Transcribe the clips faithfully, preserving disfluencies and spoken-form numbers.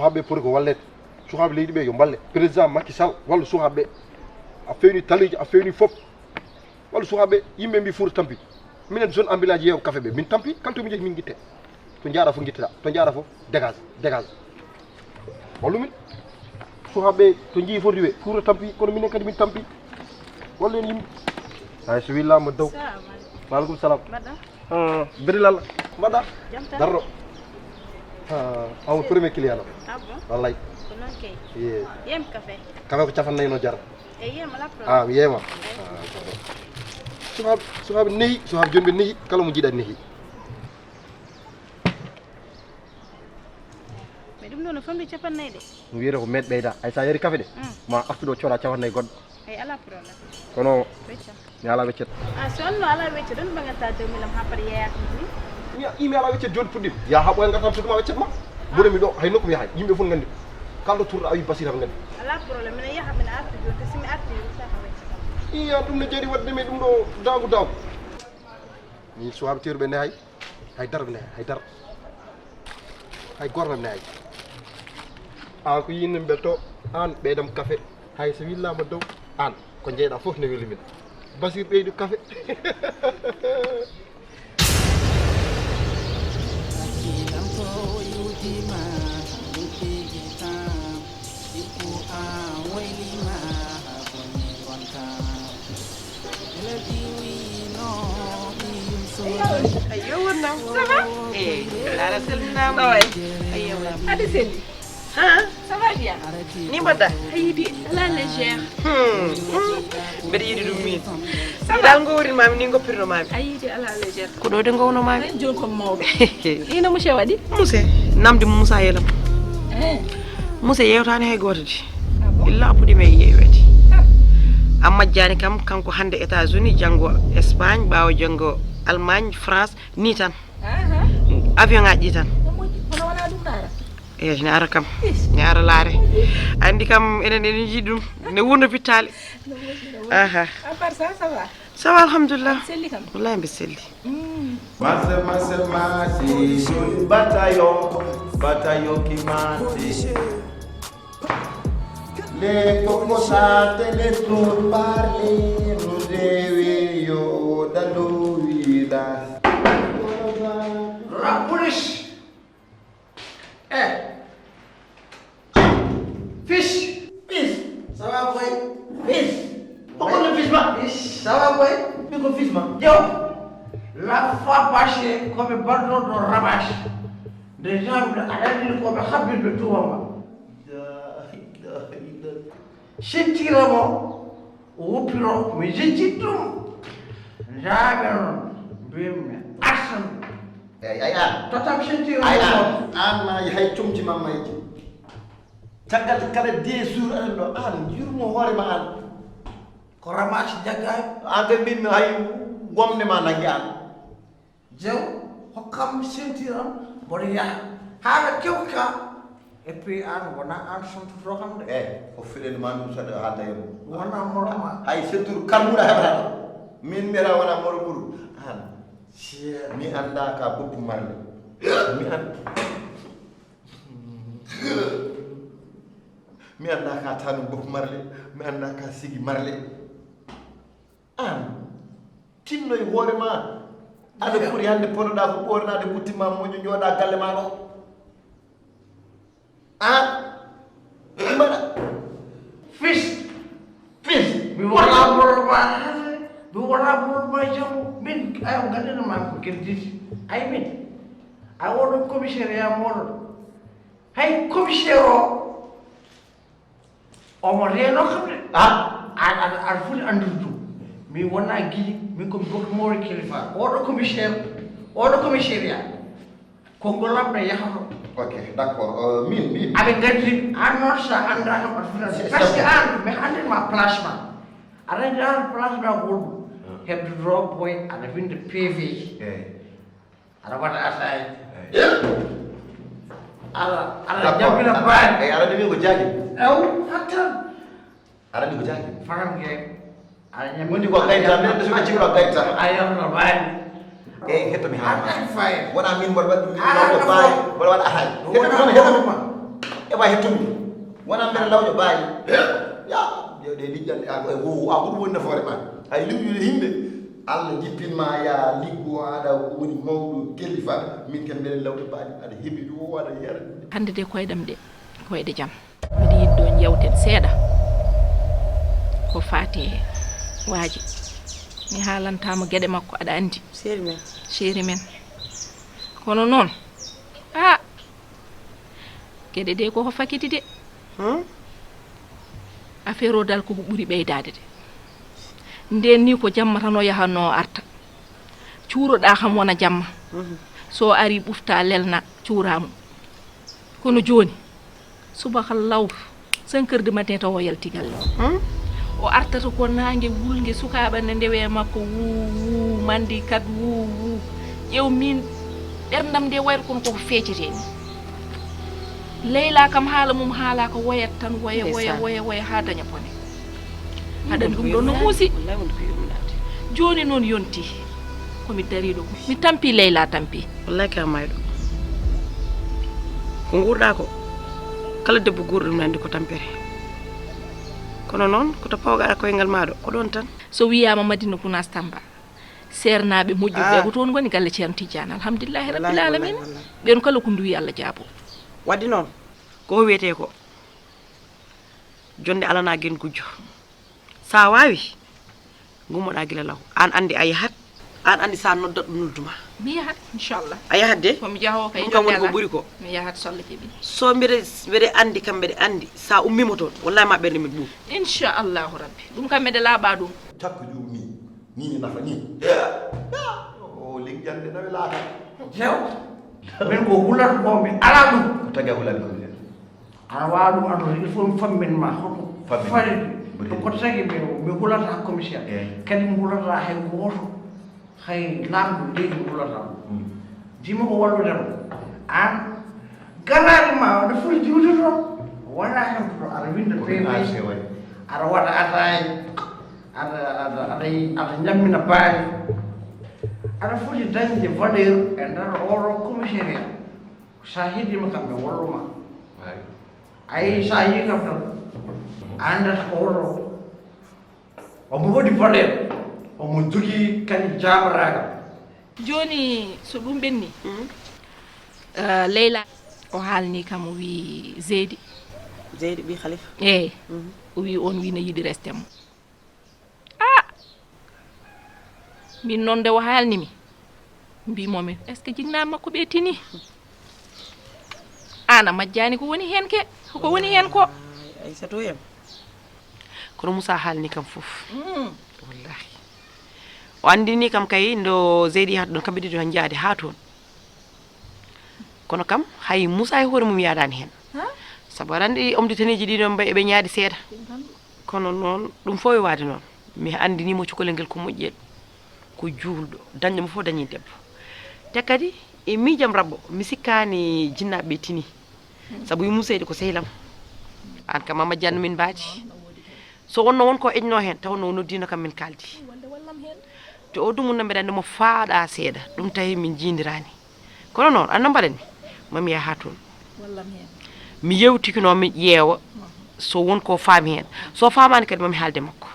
Sukaɓe poti ko walleede. Sukaɓe leydi ɓe yo mballe. Président Macky Sall wallu sukaɓe ɓe. A fewni taleeji, a fewni fof. Wallu sukaɓe, yimɓe mbi Fuuta tampi. Minen zone ambulance yeewa kafe ɓe. Min tampi, kala to min jeeyi min gitte. To jaara fof gittata. To jaara fof dégage, dégage. Wallu min. Sukaɓe to jeeyi foti ɓe. Fuuta tampi, kono minen kadi min tampi. Wallu en yimɓe. Hay so willaama dow. Salamu aleykum. Wa aleykum salam. Mbaɗɗa? Ah, Bedi Lalla. Mbaɗɗa? Jam tan. Darɗo. Ah, awa premier client o. Ah bon? Wallay. Ko noon kay. Ye. Yem kafe. Kafe ko capanɗe nayi no jara. E yem ala problème. Ah, mi yeema. Ah, pardon. Sukaɓe, sukaɓe nehi, sukaɓe joni ɓe nehi, kala mo jiiɗa nehi. Mais ɗum ɗo no famɗi capanɗe nayi de. Mi wiyata ko met ɓeyda. Ay sa yari kafe de. Mm. Ma artu ɗo cooda capanɗe nayi goɗɗo. Ay ala problème. Kono wecca. Mi ala weccet. Ah, so on no ala weccet, ɗon ɓe ngatta deux mille am ha par yeeyata ni. Mi a- mi ala weccet joni puɗɗim. Ya haɓo en ngatam sutuma weccet ma. Bone mi ɗo hay nokku mi yahay. Yimɓe fof ngandi. Kalɗo tourɗo awi basira ɓe ngandi. Ala problème, minen yaha minen artu joni, te si mi arti yo saka weccet. Iya ɗum ne jari wadde mi ɗum ɗo dagu dagu. Min suwaɓe teeruɓe ne hay. Hay dara ne hay dara. Hay gorme ne hay. An ko yinno belto an ɓeydam kafe. Hay so willama dow an ko jeyɗa fof ne weli min. Basir ɓeydu kafe. Ayo wonnam. Ça va? Eh, Lara selminama. Ayo. Adi selli. Ah, ça va bien? Ni mbaɗɗa? A yiɗi ala légère. Hmm. Hmm. Mbeɗa yiɗi ɗum min. Ça va? Dal ngowrin mami ni goppirno mami. A yiɗi ala légère. Ko ɗo de ngowno mami. Ay, joni ko mawɗo. Ino monsieur waɗi? Monsieur, namdi Moussa yelam. Eh. Monsieur yewtani hay goto de. Ah bon? Illa puɗi men yeewede. Ah. A majjani kam kanko hande États-Unis, janngo Espagne, ɓaawo janngo Allemagne, France, ni tan. Aha. Avion ngaji ɗi tan. No moƴƴi, kono wona ɗum ɗara. Eh, ne ara kam. Is. Ne ara laare. Andi kam enen enen jiɗi ɗum. Ne wurno pittale. No moƴƴi, no moƴƴi. Aha. À part ça, ça va? Ça va, alhamdulillah. Selli kam. Wallahi mbi selli. Mm. Mase, mase, mate, bataillon, bataillon qui mate. Les cocosates, les tours parlés, nous devions dans nos villages. La police. Eh. Fish. Fish. Ça va, boy? Fish. Pourquoi le fish, ma? Fish. Ça va, boy? Pourquoi fish, ma? Yo. La fois passée, comme ballon de ramage. Des gens, à la ville, comme habitué de tout, maman. Sentira mo o woppiro mi jejjit ɗum. Njaaɓe noon mbiymi arsan. Eyyi ay an. Totam sentira ay an. An ma hay comci ma mayji. Caggal kala deux jours aɗa ɗo an yurmo hoore ma an. Ko ramage jaggaani. An kay mbinmi hay gomde ma naggi an. Jew hokkam ceinture am mboɗo yaha haala kewka. Et puis an wona an sontoto kam de. E o fiɗen ma ɗum saɗa haalda yom. Wona moro ma. Hay ceinture kalmuɗa heɓata ɗo. Min mbiɗa wona moro ɓuru an. Mi annda ka boppu marle. Mi an. Mi annda ka tanum boppu marle. Mi annda ka sigi marle. An tinnoy hoore ma. Aɗa foti hannde ponoɗa ko ɓoornaade butti ma moƴo jooɗa galle ma ɗo. An mbaɗa fis fis. Mi wona ɓorma mi wona ɓorma jammo min ayo gandana ma ko ken disi. Ay min a oɗo commissaire ya moɗon. Hay commissaire o omo reno kam de. A aɗa aɗa foti andude ɗum. Min wona giɗi min komi goto mawɗo kilifa oɗo commissaire oɗo commissariat. Konngol am no yahano. Ok, d'accord. Min min aɓe gaddi an noon sa anda kam aɗa foti andude parce que an mi anndin ma place ma. Aɗa anndi an place ma goɗɗum. Heɓde drogue boy aɗa winda pv. Aɗa waɗa attaye. Ala ala jabbina baani. Eyi aɗa anndi min ko jaagi. Ew hattan. Aɗa anndi ko jaagi. Faram ge. Aɗa ñammi woni ko gayta min so acci ko gayta. A yamno baani. Eyi hetto mi haala. Attaque faye wona min mboɗo waɗa ɗum min mboɗo baani mboɗo waɗa attaque. Hetto mi hetto ma. Eɓa hettude. Wona mbeɗa lawƴa baali. Ya, ɗe liƴƴal a ko e wowu a ko ɗum woni nafoore ma. Hay liwƴude yimɓe. Allah jippin ma ya liggo aɗa woni mawɗo kelifa. Min ken mbeɗa lawƴa baali aɗa heɓi ɗo aɗa yara. Hannde de koyɗam ɗe koyɗe jam. Mbiɗa yiɗi ɗo jewten seeɗa ko faati e waaji. Mi haalantama geɗe makko aɗa anndi. Chéri men. Chéri men. Kono noon a geɗe ɗe koko fakiti de. Affaire o dal koko ɓuri ɓeydaade de. Nden ni ko jamma tan o yahanno o arta. Cuuroɗa kam wona jamma. So ari ɓufta lelna cuuramu. Kono jooni subaka law cinq heures du matin tawa o yalti galle. O artata ko nangue wulgue sukaɓe ne ndewe makko wu wu mandi kat wu wu. Ƴeew min ɓerdam nde wayata kono koko feccete ni. Leyla kam haala mum haala ko woyat tan woya woya woya woya ha daña bone. Haɗani ɗum ɗon no muusi. Jooni noon yonti komi dariiɗo mi tampi Leyla tampi. Wallay ka mayɗo. Ko nguurɗa ko kala debbo guurɗo ɗum andi ko tampere. Kono noon ko to pawgaɗa koyngal maɗo ko ɗon tan. So wiyama Madina Gunaas Tamba seernaaɓe moƴƴuɓe ko toon ngoni galle Ceerno Tijjaan alhamdulillahi rabbil alamin. Ɓen kala ko nduwi Allah jaabo. Wadde noon koko wiyete ko jonde alana gen gujjo. Sa wawi gummoɗa gila law an andi a yahat. An andi sa noddat ɗum nodduma. Mi yahat inchallah. A yahat de komi jaho kay ɗum kam woni ko ɓuuri ko. Mi yahat solla keɓi. So mbeɗe mbeɗe andi kam mbeɗe andi sa ummima toon wallahi ma ɓernde min ɓuuri. Inchallahu rabbi ɗum kam mbeɗe laaɓa ɗum. Takko jum ni ni ne nafa ni. O liggande nawe laata. Jew min ko hulat momi ala ɗum. Ko taga hulat ko. Aɗa waawi ɗum andude il faut mi fammin ma hoto fari. Ko tagi mi mi hulata commissaire kadi mi hulata hay gooto. Hay laamɗo leydi mi hulata ɗum. Jimi ko walludema an garaade ma aɗa foti diwde to wona hen to aɗa winda pv aɗa waɗa ataye. Aɗa aɗa aɗa aɗa ñammina baali. Aɗa foti dañde valeur e nder oɗo commissariat. Sa heddima kam ɓe walluma. Ayi sa yi kam tan a andata ko wonno. Omo waɗi valeur omo jogii kadi jaabaragal. Jooni so ɗum ɓenni. Leyla o haalni kam o wi zeydi. Zeydi ɓi khalifa. Eyi. O wi on wi no yiɗi reste mo. A min noon nde o haalni mi mbimomi est ce que jinnaɓe makko ɓe tini? An a majjani ko woni hen ke koko woni hen ko. Aysatu em. Kono moussa haalni kam fof. Wallahi o andini kam kay ndo zeydi yahata ɗon kamɓe ɗiɗo tan jaade ha toon. Kono kam hay moussa e hoore mum yaadani hen. Sabu aɗa andi omde taneji ɗiɗo mba eɓe ñaadi seeɗa. Kono noon ɗum fof e waade noon mi andinimo cukalel ngel ko moƴƴel. Ko juulɗo dañɗo mo fof dañi debbo. Te kadi e miijam rabbo mi sikkaani jinnaaɓe ɓe tini. Sabu yummu seydi ko sehlam. Aan kam a majjanno min mbaadi. So wonno won ko ejno heen taw no noddiino kam min kaaldi. Te o dumunno mbeɗa anndi mo faaɗa seeɗa ɗum tawi min njiindiraani. Kono noon anno mbaɗanmi mami yaha toon. Mi yewtikino mi ƴeewa so won ko faami heen. So faamaani kadi mami haalde makko.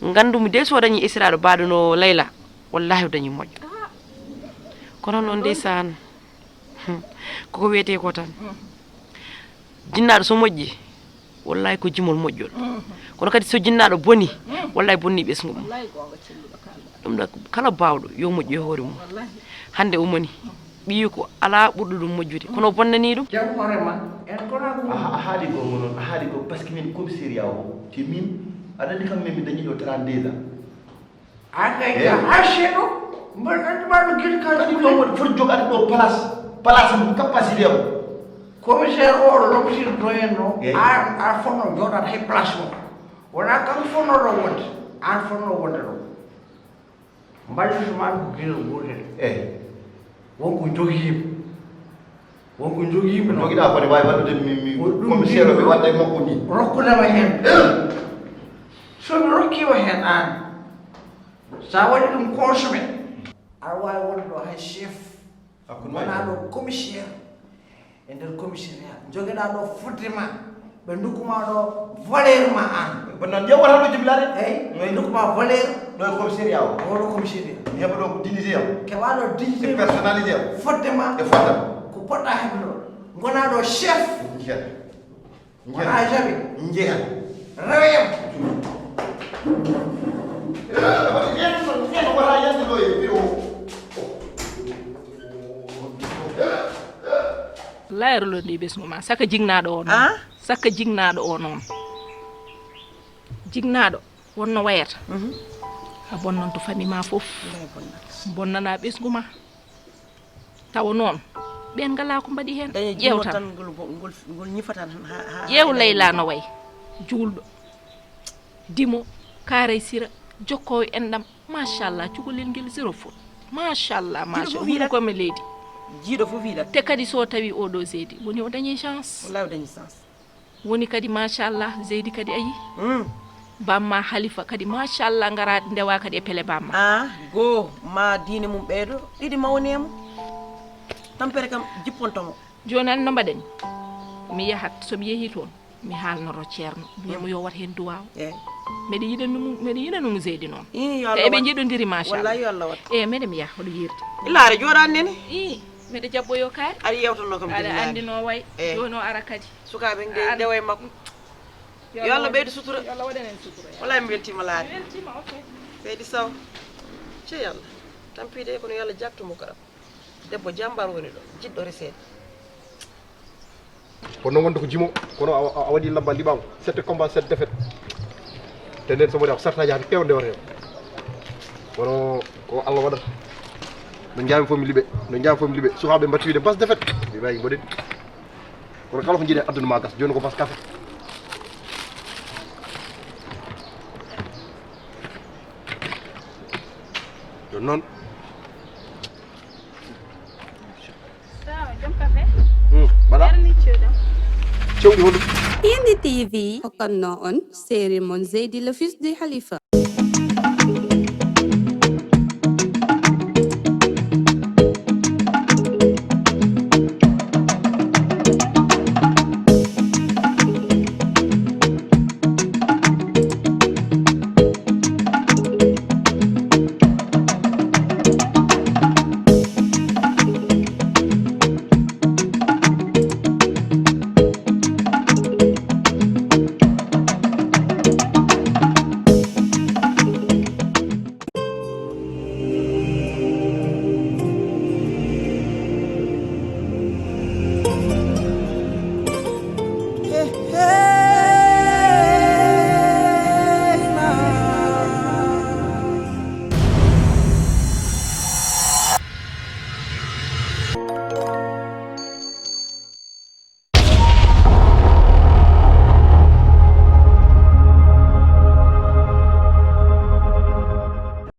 Nganndu mi de so dañi esiraaɗo baaɗo no layla. Wallahi o dañi moƴƴo. Kono noon ndeysaan. Koko wiyetee ko tan. Jinnaaɗo so moƴƴi wallahi ko jimol moƴƴol. Kono kadi so jinnaaɗo boni wallahi bonni ɓesngu mum. Ɗum ɗo kala baawɗo yo moƴƴu e hoore mum. Hannde o moni ɓiyi ko alaa ɓurɗo ɗum moƴƴude kono o bonnanii ɗum. Jam hoore ma en kona ɗum. A haali ko mo noon a haali ko parce que min commissariat o te min aɗa anndi kam min mi dañi ɗo trente-deux ans. An kay ka harshe ɗo mbaɗa anndi ma ɗo gel ka kadi ɗo woni foti jogade ɗo place place mo capacité o. Commissaire o ɗo lomtirdo en no an an fonno joɗat hay place mo wona kam fonno ɗo wonde an fonno wonde ɗo. Mballitu ma ko gel gotel. Eyi. Wonko jogiimi wonko jogiimi no jogiɗa kode wawi waɗude mi mi commissaire o ɓe wadda e makko ni. Rokkudema hen somi rokkima hen an sa waɗi ɗum consommé aɗa wawi wonde ɗo hay chef wona ɗo commissaire. E nder commissariat jogeɗaa ɗo fodde ma, ɓe ndokkuma ɗo valeur ma an. Bonna ndiya wata ɗo jiblaade. Eyi, ɓe ndokkuma valeur. Ɗo e commissariat o. Oɗo commissariat. Mi heɓa ɗo ko dignité am. Keɓaa ɗo dignité e personnalité am. Fodde ma. E fodde ma. Ko poɗɗa heɓde ɗo. Ngonaa ɗo chef. Njeeya. Wona jaɓi. Njeeya. Rewe yam. Laayro lo nde ɓesngu ma saka jignaaɗo o noon. Ah? Saka jignaaɗo o noon. Jignaaɗo wonno wayata. Mhm. A bonnan to famille ma fof. Wallay bonna. Bonnana ɓesngu ma. Tawa noon ɓeen ngalaa ko mbaɗi heen. Daña ƴeew tan. Ngol ñifa tan. Ƴeew Layla no way juulɗo, dimo, kaaray sira, jokkoowo enɗam. Machallah, cukalel ngel zéro faute. Machallah, machallah. Hunuko mi leydi. Jiiɗo fof yiɗat. Te kadi so tawi oɗo Zeydi woni o dañi chance. Wallahi o dañi chance. Woni kadi machallah Zeydi kadi a yi. Mm. Bamma Halifa kadi machallah ngara ndewa kadi e pele bamma. Ah, goo ma diine mum ɓeydo, ɗiɗi mawnemo. Tampere kam jippontomo. Jooni an no mbaɗen? Mi yahat, so mi yehi toon mi haalnoro ceerno, mbiyamo yo wat heen duwaaw. Eyi. Mbeɗa yiɗanumo, mbeɗa yiɗanumo Zeydi noon. Ii, yo Allah wat. Te eɓe njiɗondiri machallah. Wallahi yo Allah wat. Eyi, mbeɗa mi yaha hoɗo yiirde. Ilaare jooɗaani nene. Ii, mbeɗa jabboyo kaari. Aɗa yewtanno kam aɗa anndi no way. Eyi. Jooni o ara kadi. Sukaaɓe nde ndewa e makko. Yo Allah ɓeydu sutura. Yo Allah waɗan en sutura. Wala mi weltima laare. Mi weltima, ok. Seydi Sow. Cey Allah. Tampi de kono yo Allah jaktu mo karam. Debbo jambar woni ɗo, jiɗɗo reseede. Kono wonde ko jimo, kono a, a, a waɗi lamba liɓaama. Sept combats, sept défaites. Te nden so mbaɗi ko sartaji hade pewde nde wata hen. Kono ko Allah waɗata. No jaami fof mi liɓe, no jaami fof mi liɓe. Sukaaɓe mbaɗi wiide bas défaite. Mi wawi mboɗen. Kono kala ko jiiɗe aduna ma gas, joni ko bas café. Joni noon. Sawa, jom café. Hmm, mbaɗa? Ɓerni cewɗam. Cewɗi honɗum? Pindi T V hokkanno on série mon Zeydi le fils de Khalifa.